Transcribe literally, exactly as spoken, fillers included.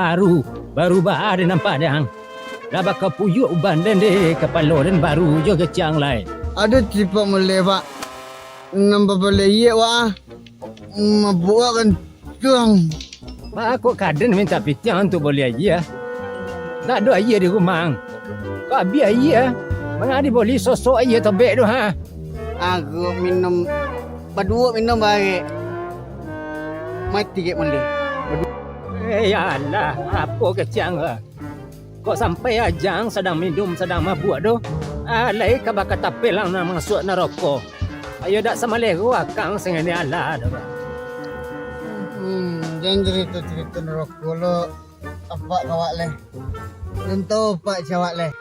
Baru, baru baa den nan padang. Lah bakapuyuak uban den di kapalo den, baru jo kecek lai. Ado cipak mulai, Pak. Nan babalaiak, Pak, ah. Mabuak kan tuang. Baa kok ka den mintak pitiang untuak boli aia? Ndak ado aia di rumah ang. Kok abih aia, manga diboli sosok aia tobek tu, ha? Aku minum, baduo minum barek. Mati kek mulai. Eh, ya Allah, apo kecek ang ko? Kok sampai aja ang sadang minum, sadang mabuak tu, alai ka bakatapelang nan masuak naroko. Ayo dak samalero akang sangani alah tu. Hmm, jan carito-carito naroko lo, apak kawak leh. Alun tau apak cawak leh.